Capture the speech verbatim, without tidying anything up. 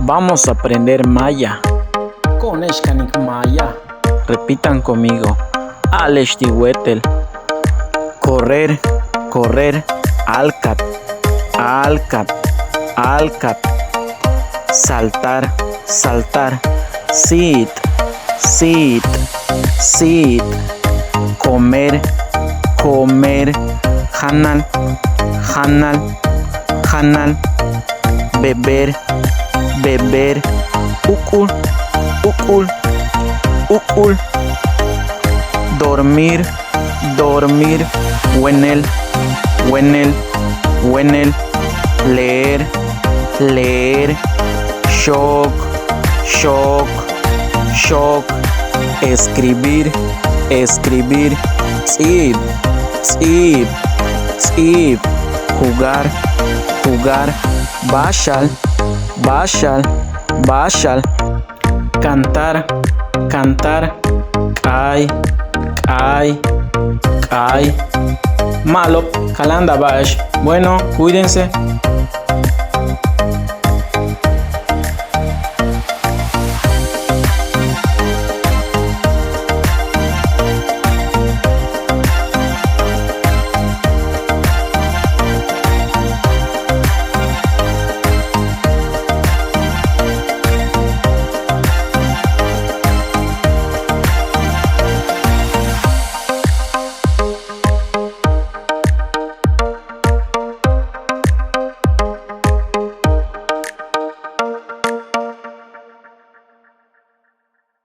Vamos a aprender maya. Ko'one'ex kanik maya. Repitan conmigo. A'ale'ex ti' wéetel. Correr, correr. Áalkat, áalkat, áalkat. Saltar, saltar. Síit, síit, síit. Comer, comer. Janal, janal, janal. Beber, beber. Uk'ul, uk'ul, uk'ul. Dormir, dormir. Wenel, wenel, wenel. Leer, leer. Xook, xook, xook. Escribir, escribir. Ts'íib, ts'íib, ts'íib. Jugar, jugar. Báaxal, báaxal, báaxal. Cantar, cantar. K'aay, k'aay, k'aay. Ma'alob, kaláanta'ab ba'ax. Bueno, cuídense.